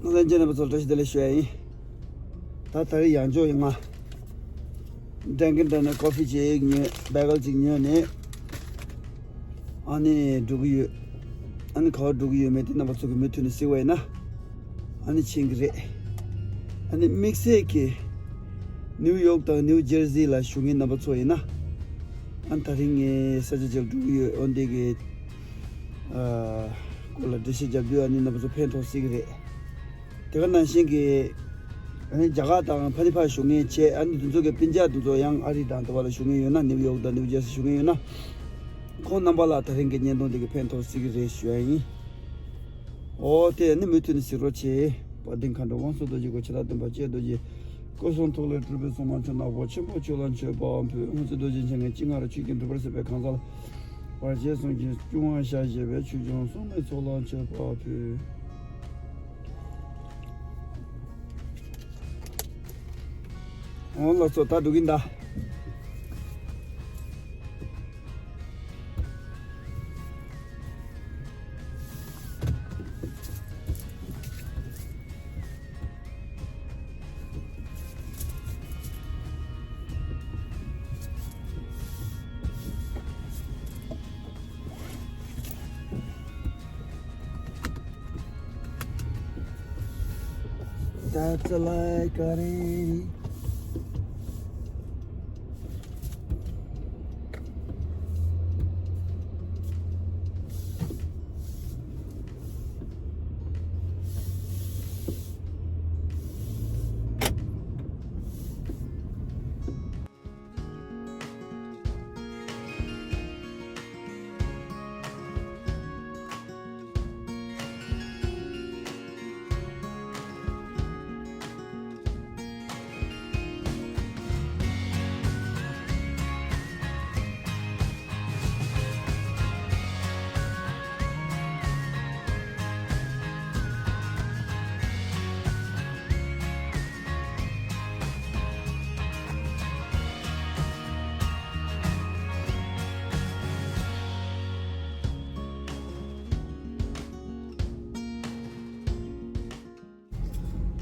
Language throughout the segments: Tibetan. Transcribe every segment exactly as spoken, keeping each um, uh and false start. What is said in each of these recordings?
ལྷན་རྒྱས་རྣམ་པ་ཚོར་བཀྲ་ཤིས་བདེ་ལེགས་ཞུ་ཡ་ཡིན། ད་ད་རེས་ཡང་བསྐྱར་ཡིན་ང་། ཌན་ཀིན་ཌོ་ནས་ཀོ་ཕི་ཅིག་ཉོས། བྷེ་གལ་ཅིག་ཉོས་ནས། ཨ་ནི་འགྲོ་གི་ཡོད། ཨ་ནི་ག་པར་འགྲོ་གི་ཡོད་མེད་དེ་རྣམ་པ་ཚོ་གི་མུ་མཐུད་ནས་གཟིགས་པ་ཡིན་ན། ཨ་ནི་མཁྱེན་གི་རེད། ཨ་ནི་དམིགས་བསལ་གྱི་ནིའུ་ཡོག་དང་ནིའུ་ཇར་ཟི་ལ་བཞུགས་མཁན་རྣམ་པ་ཚོ་ཡིན་ན། ཨ་ནི་ད་རིང་ངའི་ས་ཆ་ཅིག་ལ་འགྲོ་གི་ཡོད། འོན་ཏེ་གི་ཨ་སྐོར་ལ་འགྲེལ་བཤད་རྒྱབ་དུས་ཨ་ནི་རྣམ་པ་ཚོ་ཕན་ཐོགས་སྲིད་ཀྱི་རེད། དེ་ག་ནང་བཞིན་གྱི་ཨ་ནི་རྒྱ་གར་དང་ཕ་ནི་ཕར་བཞུགས་མཁན་བྱས། ཨ་ནི་དེ་ཚོ་གི་སྤུན་ཀྱག་དེ་ཚོ་ཡང་ཨ་རི་དང་དེ་བ་ལ་བཞུགས་མཁན་ཡོད་ན། ནིའུ་ཡོག་དང་ནིའུ་ཇར་སི་བཞུགས་མཁན་ཡོད་ན། ཁོང་རྣམ་པ་ལ་ད་རིང་གི་བརྙན་ཐུང་འདི་གི་ཕན་ཐོགས་སྲིད་ཀྱི་རེད་ཞུ་ཡ་ཡིན། འོ་དེ་ནི་མུ་མཐུད་ནས་གཟིགས་རོགས་བྱེད། དཔལ་ལྡན་མཁའ་འགྲོ་དབང་ཕྱུག་རྡོ་རྗེ་སྐུ། ཕྱི་དར་སྟོན་པ་ལྕགས་རྡོ་རྗེ། སྐུ་གསུང་ཐུགས་ལས་སྤྲུལ་པའི་སྲུང་མ་ཆེན་ནག་པོ་ཆེན་པོ་ཁྱོད་ལ་མཆོད་པ་ཕུལ། དབུ་རྩེ་རྡོ་རྗེ་འཆང་གི་སྤྱན་སྔར་ཆོས་ཀྱི་འབྲུག་པར་གསལ་བའི་ཁང་བཟང་ལ། བར་ཆད་སྲུང་གི་སྐྱོང་བ་ཞལ་བཞེས་པའི་ཆོས་སྐྱོང་སྲུང་མའི་ཚོགས་ལ་མཆོད་པ་ཕུལ། འོ་ལགས་སོ། ད་འགྲོ་གིན་ད། That's like a rainy.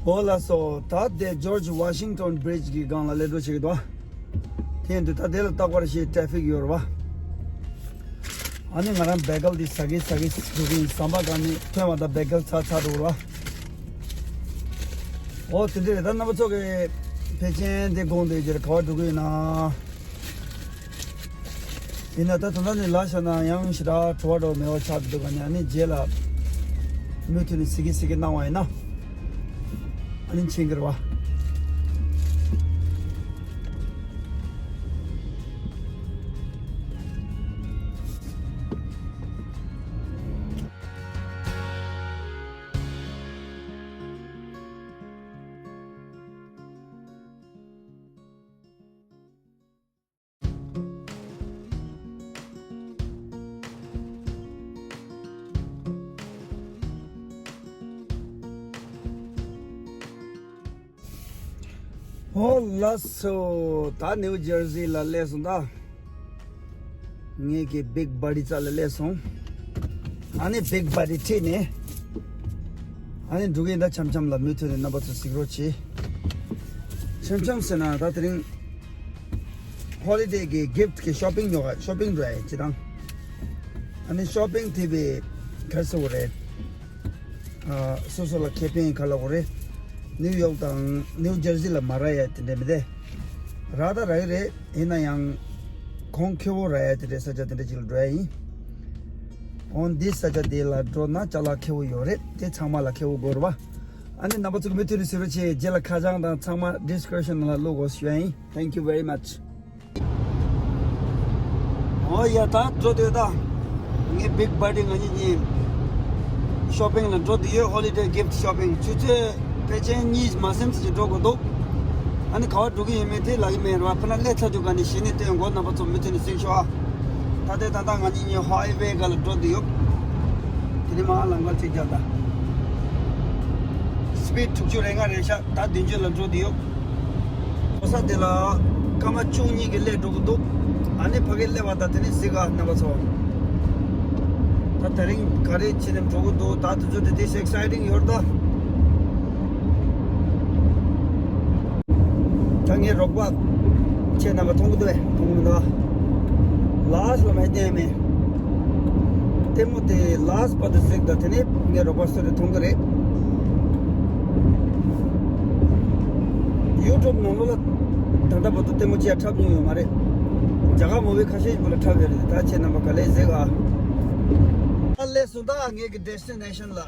འོ་ལགས་སོ། ད་དེ་George Washington Bridge གི་སྒང་ལ་སླེབས་འགྲོ་བྱེད་ཀྱི་འདུག་དེ་ཡིན་དུས་ད་དེ་ལ་རྟག་པར་ཞེ་ཊེ་ཕིག་ཡོད་རེད་བ། ཨ་ནི་ང་རང་བྷེ་གལ་འདི་ཟ་གི་ཟ་གི་འགྲོ་གི་ཡིན། ཟམ་པ་སྒང་ནས་ཐོན་པ་དང་བྷེ་གལ་ཚ་ཚ་འགྲོ་རེད་བ། འོ་དེ་འདྲ་རེད། ད་རྣམ་པ་ཚོ་གི་ཕལ་ཆེར་འདི་དགོངས་བསྡད་ཀྱི་རེད། ག་པར་འགྲོ་གི་ཡིན་ན། ཡིན་ན་ད་ད་ལྟ་ནས་ལབ་བཞག་ན་ཡང་ཞེ་དྲག་དྲི་བ་འདྲ་བོ་མེད་པ་ཆགས་འདུག་ག་ནས། ཨ་ནི་རྗེས་ལ་མུ་མཐུད་ནས་གཟིགས་གི་གཟིགས་གི་གནང་བ་ཡིན་ན། ཨ་ནི་མཁྱེན་གྱི་རེད་བ། ཨོ་ལགས་སོ། ད་ནིའུ་ཇར་སི་ལ་སླེབས་སོང་ད། ངེད་ཀྱི་བིག་བྷ་ཌི་རྩ་ལ་སླེབས་སོང་། ཨ་ནི་བིག་བྷ་ཌི་ཁྲིད་ནས། ཨ་ནི་འགྲོ་གི་ཡིན་ད། འཆམ་འཆམ་ལ་མུ་མཐུད་ནས་རྣམ་པ་ཚོ་གཟིགས་རོགས་བྱེད། འཆམ་འཆམ་ཟེར་ན་ད་དེ་རིང་ཧོ་ལི་ཌེ་གི་གིཕ་ཊི་གི་ཤོ་པིང་ཉོ་ག་ཤོ་པིང་འགྲོ་ཡ་ཡིན་སྤྱིར་བཏང་། ཨ་ནི་ཤོ་པིང་དེ་བས་ག་རེ་ཟེར་དགོས་རེད། ཨ་སོ་སོ་ལ་ཁེ་ཕན་ག་ལབ་དགོས་རེད། ནིའུ་ཡོག་དང་ནིའུ་ཇར་སི་ལ་མ་རག་ཡ་དེ་འདྲ་མི་འདུག་རག་ད་རག་གི་རེད། ཡིན་ན་ཡང་གོང་ཁེ་པོ་རག་ཡ་དེ་འདྲའི་ས་ཆ་དེ་འདྲ་ཅིག་ལ་འགྲོ་ཡ་ཡིན། འོ་འདི་ས་ཆ་དེ་ལ་འགྲོ་ན་ཅ་ལག་ཁེ་པོ་ཡོད་རེད། དེ་ཚང་མ་ལ་ཁེ་པོ་དགོས་རེད་བ། ཨ་ནི་རྣམ་པ་ཚོ་གི་མུ་མཐུད་ནས་གཟིགས་རོགས་བྱེད། རྗེས་ལ་ཁ་བྱང་དང་ཚང་མ་ཌི་སི་ཀི་རིབ་ཤན་ནང་ལ་བླུག་དགོས་ཞུ་ཡ་ཡིན། Thank you very much. ཨོ་ཡ། ད་འགྲོ་འདོད་ད། ངའི་བིག་བྷ་ཌི་ང་གཉིས་གཉིས་ཤོ་པིང་ལ་འགྲོ་འདོད་ཡོད། ཧོ་ལི་ཌེ་གིཕ་ཊི་ཤོ་པིང་། ཆུ་ཚོད་ཕལ་ཆེར་གཉིས་མ་ཟིན་ཙམ་ཅིག་འགྲོ་དགོས་འདུག་ཨ་ནི་ག་པར་འགྲོ་གི་ཡིན་མིན་དེ་ལབ་ཀྱི་མེད་རེད་བ། ཕ་ན་སླེབས་ཚར་དུས་ག་ནས་གཞི་ནས་སྟོན་དགོས། རྣམ་པ་ཚོ་མུ་མཐུད་ནས་གཟིགས་ཤོག་ཨ། ད་ལྟའི་ད་ལྟ་ང་གཉིས་གཉིས་ཧའེ་ཝེ་སྒང་ལ་འགྲོ་འདོད་ཡོད། དེ་ནས་མར་ལམ་ཁ་ཅིག་རྒྱག་ད། སི་པིཌ་དྲུག་ཅུ་རེ་ལྔ་རེད་ཤག་ད་བདུན་ཅུ་ལ་འགྲོ་འདོད་ཡོད། འགྲོ་ས་དེ་ལ་སྐར་མ་བཅུ་གཉིས་ཀྱི་སླེབས་འགྲོ་གི་འདུག་ཨ་ནི་ཕ་གིར་སླེབས་པ་ད་དེ་ནས་གཟིགས་ག་རྣམ་པ་ཚོ། ད་དེ་རིང་ག་རེ་བྱས་ནས་འགྲོ་གི་འདུག་ད་དུས་ཚོད་དེ་དེ་ཤེག་སའི་ཊིང་ཡོད་ད། ངའི་རོགས་པ་ཁྱེད་རྣམ་པ་མཐོང་གི་འདུག་བས། མཐོང་གི་འདུག་ལཱ་སི་ལ་མ་བསྟན་མེད། ལྟད་མོ་དེ་ལཱ་སི་བར་དུ་གཟིགས་དང་། དེ་ནས་ངའི་རོགས་པ་སུ་རེད་མཐོང་གི་རེད། ཡུ་ཊུབ་ནང་ལོགས་ལ་ད་ལྟ་བར་དུ་ལྟད་མོ་ཅིག་འཁྲབ་མྱོང་ཡོད་མ་རེད། རྒྱ་གར་མུ་བི་ཁ་ཤས་ཡིན་པ་ལ་འཁྲབ་ཡོད་རེད། ད་ཁྱེད་རྣམ་པ་ག་ལེར་གཟིགས་ཨ། ད་སླེབས་སོང་ད་ངེད་ཀྱི་ཌེ་སི་ཊི་ནེ་ཤན་ལ།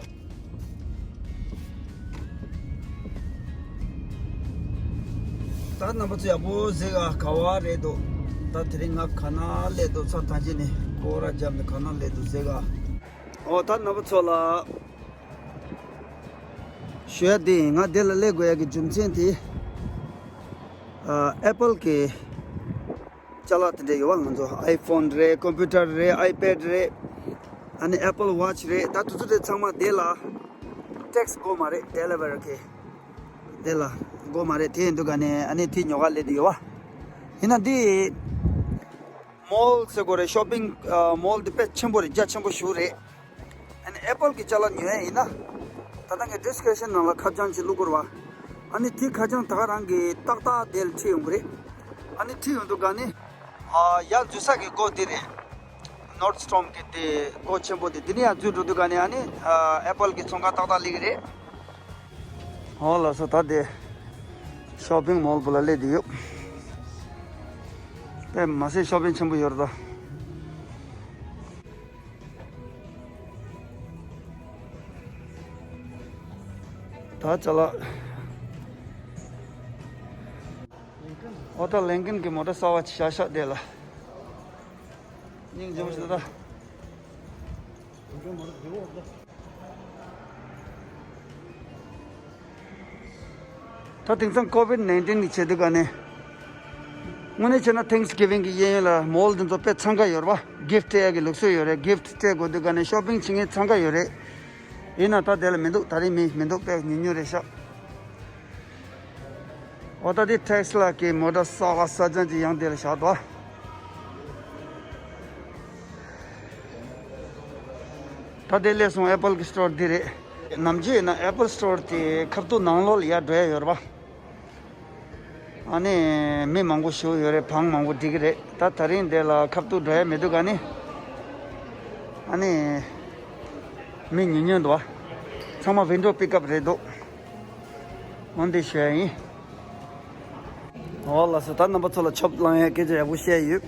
ད་རྣམ་པ་ཚོ་ཡག་པོ་གཟིགས་ཨ། ག་བ་རེད་འདུག་ད་དེ་རིང་ང་ག་ན་སླེབས་འདུག་ཚ་ཐང་ཅི་ནས་སྐོར་ར་བརྒྱབ་ནས་ག་ན་སླེབས་འདུག་གཟིགས་ཨ། འོ་ད་རྣམ་པ་ཚོ་ལ་ཞུ་ཡ་དེ་ཡིན། ང་འདི་ལ་སླེབས་དགོས་ཡ་གི་རྒྱུ་མཚན་དེ། ཨ་ཨེ་པལ་གི་ཅ་ལག་དེ་འདྲ་ཡོད་བ། ང་ཚོ་ཨའི་ཕོན་རེད། ཀམ་པུ་ཊར་རེད། ཨའི་པེ་ཌི་རེད། ཨ་ནི་ཨེ་པལ་ཝ་ཆི་རེད། ད་དེ་ཚོ་དེ་ཚང་མ་དེ་ལ་ཊེག་སི་དགོས་མ་རེད། ཌེ་ལི་ཝར་གི་དེ་ལ་དགོས་མ་རེད། དེ་ཡིན་དུས་ག་ནས་ཨ་ནི་དེ་ཉོ་ག་སླེབས་དེ་ཡོད་བ། ཡིན་ན་འདི་མོལ་ཟེར་དགོས་རེད། ཤོ་པིང་ཨ་མོལ་འདི་དཔེ་ཆེན་པོ་རེད། རྒྱ་ཆེན་པོ་ཞིག་རེད། ཨ་ནི་ཨེ་པལ་གི་ཅ་ལག་ཉོ་ཡ་ཡིན་ན་ད་ལྟ་ངས་ཌི་སི་ཀི་རིབ་ཤན་ནང་ལ་ཁ་བྱང་ཅིག་བླུག་དགོས་རེད་བ། ཨ་ནི་དེ་ཁ་བྱང་ད་ག་རང་གི་ཏག་ཏག་དེ་ལ་ཁྲིད་ཡོང་གི་རེད། ཨ་ནི་ཁྲིད་ཡོང་དུས་ག་ནི་ཨ་ཡར་འཛུལ་ས་གི་སྒོ་འདི་རེད། ནོར་ཌི་སི་ཊོརམ་གི་དེ་སྒོ་ཆེན་པོ་དེ། དེ་ནས་ཡར་འཛུལ་འགྲོ་དུས་ག་ནི་ཨ་ནི་ཨ་ཨེ་པལ་གི་ཚོང་ཁང་ཏག་ཏག་སླེབས་ཀྱི་རེད། འོ་ལགས་སོ། ད་དེ་ཤོ་པིང་མོལ་བུ་ལ་སླེབས་བསྡད་ཡོད། དཔེ་མི་སྲིད་ཤོ་པིང་ཆེན་པོ་ཡོད་རེད་ད། ད་ཅ་ལག་འོ་ད་ལིན་ཀོན་གྱི་མོ་ཊ་གསར་པ་ཅིག་བཞག་བཞག་དེ་ལ། སྙིང་རྗེ་པོ་ཞིག་ད། ད་དེང་སང་ཀོ་ཝིཌ་ནའིན་ཊིན་གྱི་ཆེད་དུ་ག་ནས། དངོས་གནས་བྱས་ན་ཐེངས་གི་ཝིང་གི་གཡས་གཡོན་ལ་མོལ་འདི་ཚོ་དཔེ་འཚང་ཁ་ཡོད་རེད་པ། གིཕ་ཊི་སྤྲད་ཡ་གི་ལུགས་སྲོལ་ཡོད་རེད། གིཕ་ཊི་སྤྲད་དགོས་དུས་ག་ནས་ཤོ་པིང་བྱེད་མཁན་འཚང་ཁ་ཡོད་རེད། ཡིན་ན་ད་དེ་ལ་མི་འདུག་ད་རེས་མི་མི་འདུག་དཔེ་ཉུང་ཉུང་རེད་ཤག་འོ་ད་དེ་ཊེ་སི་ལ་གི་མོ་ཊ་གསར་པ་གསར་རྐྱང་ཅིག་ཡང་དེ་ལ་བཞག་འདུག་ད་དེ་སླེབས་སོང་། ཨེ་པལ་གི་སི་ཊོར་འདི་རེད། ནམ་རྒྱུན་ཡིན་ན་ཨེ་པལ་སི་ཊོར་དེ་ཁ་ཐུག་ནང་ལོགས་ལ་ཡར་འགྲོ་ཡ་ཡོད་རེད་པ། ཨ་ནི་མི་མང་པོ་ཞིག་ཡོད་རེད། བང་མང་པོ་སྒྲིག་གི་རེད། ད་ད་རིང་དེ་ལ་ཁ་ཐུག་འགྲོ་ཡ་མི་འདུག་ཨ་ནི་ཨ་ནི་མི་ཉུང་ཉུང་འདུག་པ། ཚང་མ་ཝིན་ཌོ་པིག་ཨབ་རེད་འདུག་འོ་འདི་ཞུ་ཡ་ཡིན། འོ་ལགས་སོ། ད་རྣམ་པ་ཚོ་ལ་ཆོབ་བསླང་ཡ་སྐད་ཆ་ཡག་པོ་བཤད་ཡོད།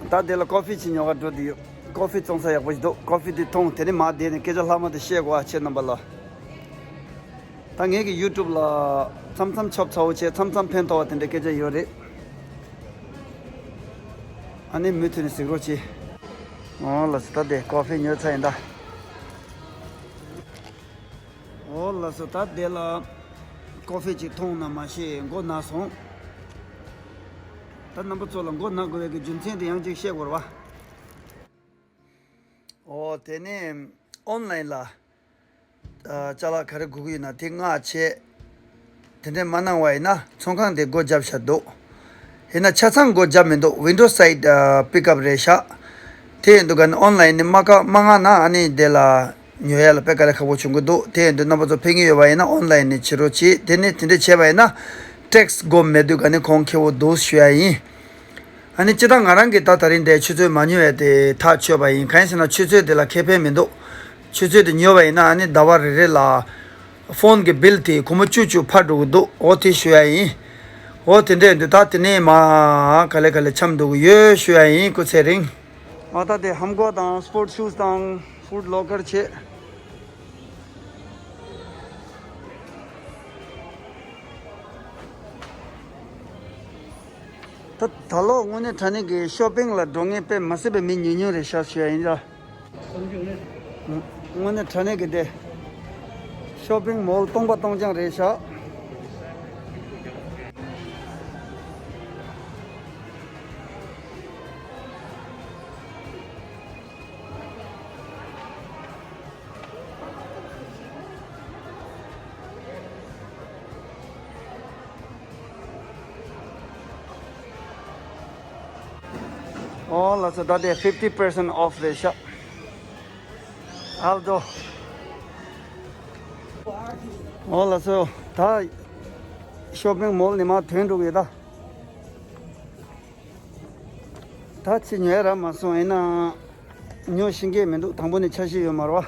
ད་དེ་ལ་ཀོ་ཕི་ཅིག་ཉོ་ག་འགྲོ་དུས་ཡོད། ཀོ་ཕི་བཙོང་ས་ཡག་པོ་ཞིག་འདུག་ཀོ་ཕི་དེ་འཐུང་། དེ་ནས་མར་བསྡད་ནས་སྐད་ཆ་ལྷག་མ་དེ་བཤད་དགོས་ཨ། ཁྱེད་རྣམ་པ་ལ། ད་ངེད་ཀྱི་ཡུ་ཊུབ་ལ་མཚམས་མཚམས་ཆོབ་ཚ་བོ་བྱས། མཚམས་མཚམས་ཕན་ཐོགས་པ་དེ་འདྲའི་སྐད་ཆ་ཡོད་རེད། ཨ་ནི་མུ་མཐུད་ནས་གཟིགས་རོགས་གྱིས། འོ་ལགས་སོ། ད་དེ་ཀོ་ཕི་ཉོས་ཚར་ཡིན་ད། འོ་ལགས་སོ། ད་དེ་ལ་ཀོ་ཕི་ཅིག་འཐུང་ན་མ་ཤེས་མགོ་ན་སོང་། ད་རྣམ་པ་ཚོ་ལ་མགོ་ན་དགོས་པའི་གི་རྒྱུ་མཚན་དེ་ཡང་ཅིག་བཤད་དགོས་རེད་པ། འོ་དེ་ནས་ཨོན་ལའིན་ལ་ཨ་ཅ་ལག་ག་རེ་དགོས་ཀྱི་ཡོད་ན་དེ་མངགས་བྱས། དེ་འདྲས་མ་གནང་བ་ཡིན་ན་ཚོང་ཁང་དེ་སྒོ་བརྒྱབ་བཞག་འདུག་ཡིན་ན་ཆ་ཚང་སྒོ་བརྒྱབ་མི་འདུག་ཝིན་ཌོ་སའིཌ་ཨ་པིག་ཨབ་རེད་ཤག་དེ་ཡིན་དུས་ག་ནི་ཨོན་ལའིན་ནས་མ་བཀག་མ་མངགས་ན་ཨ་ནི་དེ་ལ་ཉོ་ཡ་ལ་དཔེ་དཀའ་ལས་ཁག་པོ་བྱུང་གི་འདུག་དེ་ཡིན་དུས་རྣམ་པ་ཚོ་ཕེབས་མཁན་ཡོད་པ་ཡིན་ན་ཨོན་ལའིན་ནས་བྱེད་རོགས་གྱིས། དེ་ནས་དེ་འདྲས་བྱས་པ་ཡིན་ན་ཊེག་སི་དགོས་མེད་དུས་ག་ནི་གོང་ཁེ་པོ་འདུག་ཞུ་ཡ་ཡིན། ཨ་ནི་སྤྱིར་བཏང་ང་རང་གིས་ད་ད་རིང་འདིར་ཆུ་ཚོད་མ་ཉོ་བས་དེ་ཐག་ཆོད་པ་ཡིན། གང་ཡིན་ཟེར་ན་ཆུ་ཚོད་དེ་ལ་ཁེ་ཕན་མི་འདུག་ཆུ་ཚོད་དེ་ཉོས་པ་ཡིན་ན་ཨ་ནི་ཟླ་བ་རེ་རེ་ལ་ཕོན་གྱི་བིལ་དེ་སྒོར་མོ་བཅུ་བཅུ་འཕར་འགྲོ་གི་འདུག་འོ་དེ་ཞུ་ཡ་ཡིན། འོ་དེ་འདྲས་འདུག་ད་དེ་ནས་མར་ག་ལེ་ག་ལེ་འཁྱམས་འགྲོ་གི་ཡོད་ཞུ་ཡ་ཡིན། སྐུ་ཚེ་རིང་། ཨ་ད་དེ་ཧམ་གོ་དང་སྤོར་ཊི་ཤུ་ཛི་དང་ཕུཊ་ལོ་ཀར་བྱས། ད་ད་ལོ་དངོས་གནས་དྲང་གནས་ཀྱི་ཤོ་པིང་ལ་འགྲོ་མཁན་དཔེ་མི་སྲིད་པའི་མི་ཉུང་ཉུང་རེད་ཤག་ཞུ་ཡ་ཡིན་ད། དངོས་གནས་དྲང་གནས་ཀྱི་དེ་ཤོ་པིང་མོལ་སྟོང་པ་སྟོང་རྐྱང་རེད་ཤག་འོ་ལགས་སོ། ད་དེ་fifty percent off རེད་ཤག་ཨལ་ཌོ། འོ་ལགས་སོ། ད་ཤོ་པིང་མོལ་ནས་མར་ཐོན་འགྲོ་གི་ཡོད་ད། ད་ཅི་ཉོ་ཡ་རག་མ་སོང་། ཡིན་ནའང་ཉོ་ཤེས་ཀྱི་མི་འདུག་དང་པོ་ནས་འཆར་གཞི་ཡོད་མ་རེད་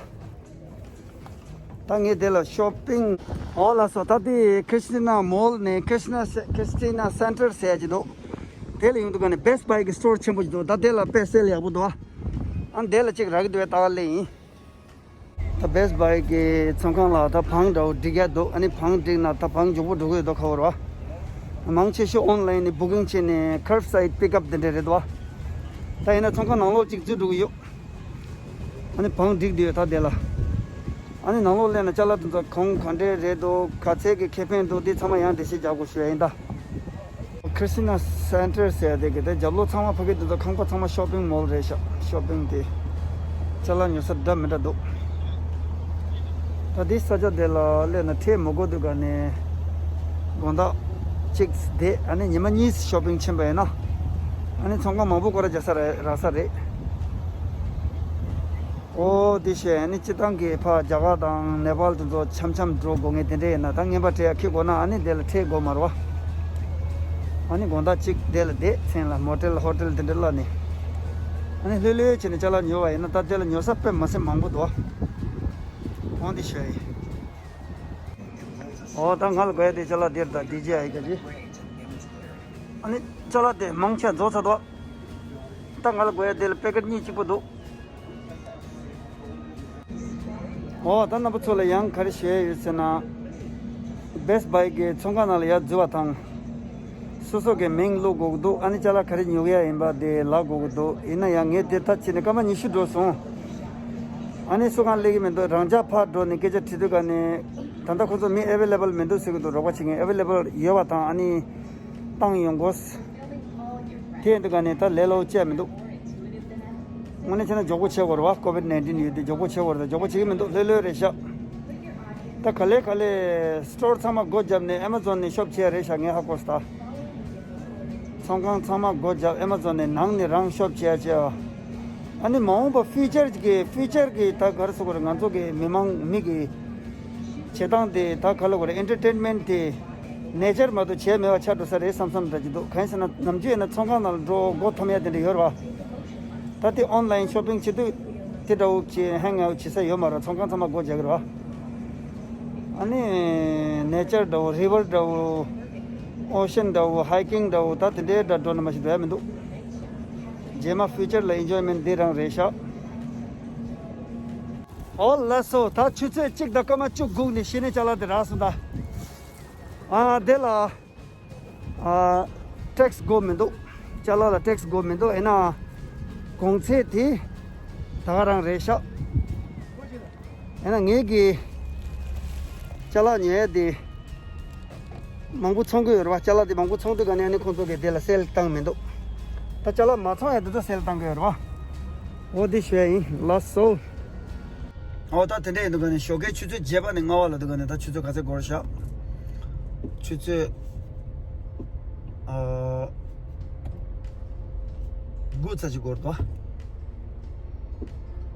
བ། ད་ངས་དེ་ལ་ཤོ་པིང་། ཨོ་ལགས་སོ། ད་དེ་ཁི་རི་སི་ཊི་ན་མོལ་ནས་ཁི་རི་སི་ཊི་ན་སེ- ཁི་རི་སི་ཊི་ན་སེན་ཊར་ཟེར་ཡ་ཅིག་འདུག་དེ་ལ་ཡོང་དུས་ག་ནས་བེ་སི་བྷའི་གི་སི་ཊོར་ཆེན་པོ་ཅིག་འདུག་ད་དེ་ལ་དཔེ་སེལ་ཡག་པོ་འདུག་ཨ་ནི་དེ་ལ་ཅིག་རག་གི་འདུག་པས། ད་ག་ལེ་ཡིན། ད་བེ་སི་བྷའི་གི་ཚོང་ཁང་ལ་ད་བང་འདྲ་བོ་སྒྲིག་ཡ་འདུག་ཨ་ནི་བང་སྒྲིག་ན་ད་བང་མགྱོགས་པོ་འགྲོ་གི་ཡོད་དོ་ཁ་བོར་བ། མང་ཆེ་ཤོས་ཨོན་ལ་ཡིན་ནས་བུ་ཀིང་བྱས་ནས་ཁར་བ་སའིཌ་པིག་ཨབ་དེ་འདྲ་རེད་དོ། ད་ཡིན་ན་ཚོང་ཁང་ནང་ལོགས་གཅིག་འཛུལ་འགྲོ་གི་ཡོད། ཨ་ནི་བང་སྒྲིག་བསྡད་ཡོད་ད་དེ་ལ། ཨ་ནི་ནང་ལོགས་སླེབས་ན་ཅ་ལག་དེ་ཚོ་གོང་ག་འདྲས་རེད་འདུག་ག་ཚད་ཀྱི་ཁེ་ཕན་འདུག་དེ་ཚང་མ་ཡང་འགྲེལ་བཤད་རྒྱག་དགོས་ཞུ་ཡ་ཡིན་ད། ཁི་རི་སི་ཊི་ན་སེན་ཊར་ཟེར་དེ་གི་དེ་རྒྱབ་ལོགས་ཚང་མ་ཕ་གི་དེ་ཚོ་ཁང་པ་ཚང་མ་ཤོ་པིང་མོལ་རེད་ཤག་ཤོ་པིང་དེ་ཅ་ལག་ཉོ་ས་འདྲ་མི་འདྲ་འདུག་ད་དེ་ས་ཆ་དེ་ལ་སླེབས་ན་ཁྲལ་མི་དགོས་དུས་ག་ནས་དགོང་དག་གཅིག་བསྡད། ཨ་ནི་ཉི་མ་གཉིས་ཤོ་པིང་ཕྱིན་པ་ཡིན་ན་ཨ་ནི་ཚོང་ཁང་མང་པོ་སྐོར་ར་རྒྱག་ས་རེད། རག་ས་རེད། ཨོ་དེ་བྱས་ཨ་ནི་སྤྱི་བཏང་གི་ཕ་རྒྱ་གར་དང་ནེ་པཱལ་དེ་ཚོ་འཆམ་འཆམ་འགྲོ་དགོས་ངེས་དེ་འདྲས་ཡིན་ན་ད་རྔན་པ་སྤྲད་ཡ་ཁེ་དགོས་ན་ཨ་ནི་དེ་ལ་ཁྲལ་དགོས་མ་རེད་བ། ཨ་ནི་དགོང་དག་གཅིག་དེ་ལ་བསྡད་མཚན་ལ་མོ་ཊེལ་ཧོ་ཊེལ་དེ་འདྲས་གླ་ནས་ཨ་ནི་ལྷོད་ལྷོད་བྱས་ནས་ཅ་ལག་ཉོ་བ་ཡིན་ན་ད་དེ་ལ་ཉོ་ས་དཔེ་མི་སྲིད་མང་པོ་འདུག་ཨོ་དེ་བྱས་ཨོ་ད་ང་ལ་དགོས་ཡ་དེ་ཅ་ལག་དེ་རེད། ད་ཌི་ཇེ་ཨའི་ག་ཅི་ཨ་ནི་ཅ་ལག་དེ་མང་ཆེ་རྫོགས་ཚར་འདུག་ད་ང་ལ་དགོས་ཡ་དེ་ལ་པེ་ཀེཊ་གཉིས་གཅིག་པོ་འདུག་ཨོ་ད་རྣམ་པ་ཚོ་ལ་ཡང་ག་རེ་ཞུ་ཡ་ཡོད་ཟེར་ན། བེ་སི་བྷའི་གི་ཚོང་ཁང་ནང་ལ་ཡར་འཛུལ་བ་དང་། སོ་སོ་གི་མིང་བླུག་དགོས་ཀྱི་འདུག་ཨ་ནི་ཅ་ལག་ག་རེ་ཉོ་གི་ཡ་ཡིན་པ་དེ་ལབ་དགོས་ཀྱི་འདུག་ཡིན་ན་ཡང་ངས་དེ་ལྟ་བྱས་ནས་སྐར་མ་ཉི་ཤུ་འགྲོ་སོང་། ཨ་ནི་སུ་གང་སླེབས་ཀྱི་མི་འདུག་རང་འཇགས་ཕར་འགྲོ་ནས་སྐད་ཆ་དྲིས་དུས་ག་ནས་ད་ལྟ་ཁོ་ཚོ་མི་ཨེ་ཝེ་ལེ་བལ་མི་འདུག་ཟེར་གྱི་འདུག་རོགས་པ་བྱེད་མཁན་ཨེ་ཝེ་ལེ་བལ་ཡོད་པ་དང་ཨ་ནི་བཏང་ཡོང་དགོས། དེ་ཡིན་དུས་ག་ནས་ད་ལས་སླ་པོ་བྱས་མི་འདུག་དངོས་གནས་བྱས་ན་མགྱོགས་པོ་བྱེད་དགོས་རེད་བ། ཀོ་བིད་ནའིན་ཊིན་ཡོད་དུས་མགྱོགས་པོ་བྱེད་དགོས་རེད། ད་མགྱོགས་པོ་བྱེད་ཀྱི་མི་འདུག་ལྷོད་ལྷོད་རེད་ཤག་ད་ག་ལེ་ག་ལེ་སི་ཊོར་ཚང་མ་སྒོ་བརྒྱབ་ནས་ཨེ་མ་ཛོན་ནས་ཤོབ་བྱེད་ཡ་རེད་ཤག་ངས་ཧ་གོ་སོང་ད། ཚོང་ཁང་ཚང་མ་སྒོ་བརྒྱབ་ཨེ་མ་ཛོན་ནས་ནང་ནས་རང་ཤོབ་བྱེད་ཡ་བྱེད་ཡ། ཨ་ནི་མ་འོངས་པ་ཕིའུ་ཅར་གི་ཕིའུ་ཅར་གི་ད་ག་རེ་ཟེར་དགོས་རེད། ང་ཚོ་གི་མི་མང་མི་གི་བྱེད་སྟངས་དེ་ད་ག་ལབ་དགོས་རེད། ཨེན་ཊར་ཊེན་མེན་ཊི་དེ་ནེ་ཅར་མ་གཏོགས་བྱས་མེད་པ་ཆགས་འགྲོ་ས་རེད་བསམ་བསམ་འདྲ་ཅིག་འདུག་གང་ཡིན་ཟེར་ན་ནམ་རྒྱུན་ཡིན་ན་ཚོང་ཁང་ནང་ལ་འགྲོ་སྒོ་འཐོམ་ཡ་དེ་འདྲ་ཡོད་རེད་བ། ད་དེ་ཨོན་ལ་ཡིན་ཤོ་པིང་བྱེད་དུས་དེ་འདྲ་བོ་ཅིག་ཧེང་ཨའུཊ་བྱེད་ས་ཡོད་མ་རེད། ཚོང་ཁང་ཚང་མ་སྒོ་རྒྱག་གི་རེད་བ། ཨ་ནི་ནེ་ཅར་འདྲ་བོ་རི་ཝར་འདྲ་བོ་ཨོ་ཤན་འདྲ་བོ་ཧའི་ཀིང་འདྲ་བོ་ད་དེ་འདྲའི་འདྲ་འགྲོ་ན་མ་ཤི་འགྲོ་ཡ་མི་འདུག་རྗེས་མ་ཕིའུ་ཅར་ལ་ཨེན་ཇོའི་མེན་ཊི་འདི་རང་རེད་ཤག་ཨོ་ལགས་སོ། ད་ཆུ་ཚོད་གཅིག་དང་སྐར་མ་བཅུ་སྒུག་ནས་གཞི་ནས་ཅ་ལག་དེ་རག་སོང་ད། ཨ་དེ་ལ་ཨ་ཊེག་སི་དགོས་མི་འདུག་ཅ་ལག་ལ་ཊེག་སི་དགོས་མི་འདུག་ཡིན་ན་གོང་ཚད་དེ་ད་ག་རང་རེད་ཤག་ཡིན་ན་ངེད་ཀྱི་ཅ་ལག་ཉོ་ཡ་དེ་མང་པོ་ཚོང་གི་ཡོད་རེད་བ། ཅ་ལག་དེ་མང་པོ་ཚོང་དུས་ག་ནས་ཨ་ནི་ཁོང་ཚོ་གིས་དེ་ལ་སེལ་བཏང་མི་འདུག་ད་ཅ་ལག་མ་ཚོང་ཡ་དེ་ཚོ་སེལ་བཏང་གི་ཡོད་རེད་བ། འོ་དེ་ཞུ་ཡ་ཡིན། ལགས་སོ། འོ་ད་དེ་འདྲ་ཡིན་དུས་ག་ནས་ཞོགས་ཀའི་ཆུ་ཚོད་བརྒྱད་པ་ནས་ལྔ་པ་ལ་དུས་ག་ནས་ད་ཆུ་ཚོད་ག་ཚད་འགོར་ཤག་ཆུ་ཚོད་ཨ་དགུ་ཙམ་ཞིག་འགོར་འདུག་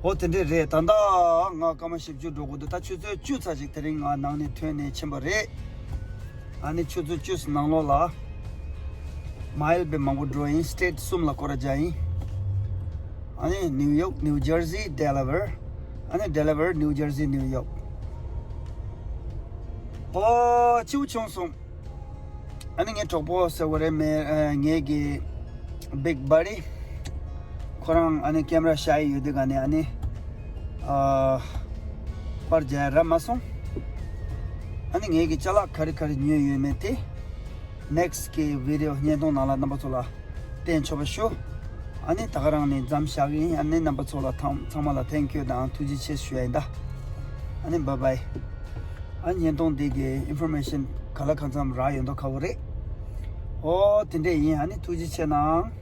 འོ་དེ་འདྲས་རེད། ད་ལྟ་ང་སྐར་མ་བཞི་བཅུ་འགྲོ་དགོས་འདུག་ད་ཆུ་ཚོད་བཅུ་ཙམ་ཞིག་དེ་རིང་ང་ནང་ནས་ཐོན་ནས་ཕྱིན་པ་རེད། ཨ་ནི་ཆུ་ཚོད་བཅུ་ནང་ལོགས་ལ་མའིལ་དཔེ་མང་པོ་འགྲོ་ཡིན། སི་ཊེཊ་གསུམ་ལ་སྐོར་ར་རྒྱག་ཡིན། ཨ་ནི་ནིའུ་ཡོག་ནིའུ་ཇར་སི་ཌེ་ལ་ཝེར། ཨ་ནི་ཌེ་ལ་ཝེར་ནིའུ་ཇར་སི་ནིའུ་ཡོག་ཨོ་སྐྱིད་པོ་བྱུང་སོང་། ཨ་ནི་ངའི་གྲོགས་པོ་ཟེར་བ་རེད་མེད། ཨ་ངའི་གི་བིག་བྷ་ཌི། ཁོ་རང་ཨ་ནི་ཀེམ་ར་ཤའི་ཡོད་དུས་ག་ནས་ཨ་ནི་ཨ་པར་རྒྱག་ཡ་རག་མ་སོང་། ཨ་ནི་ངའི་གི་ཅ་ལག་ག་རེ་ག་རེ་ཉོས་ཡོད་མེད་དེ་ནེག་སི་ཊི་གི་བི་ཌི་ཡོ་བརྙན་ཐུང་ནང་ལ་རྣམ་པ་ཚོ་ལ་བསྟན་ཆོག་པ་ཞུ། ཨ་ནི་ད་ག་རང་ནས་མཚམས་བཞག་གི་ཡིན། ཨ་ནི་རྣམ་པ་ཚོ་ལ་ཚང་ཚང་མ་ལ་ཐེང་ཀིའུ་དང་ཐུགས་རྗེ་ཆེ་ཞུ་ཡ་ཡིན་ད། ཨ་ནི་བཱའི་བཱའི། ཨ་བརྙན་ཐུང་འདི་གི་ཨིན་ཕོར་མེ་ཤན་ག་ལ་གང་འཚམ་རག་ཡོད་མདོག་ཁ་པོ་རེད། ཨོ་དེ་འདྲས་ཡིན། ཨ་ནི་ཐུགས་རྗེ་ཆེ་གནང་།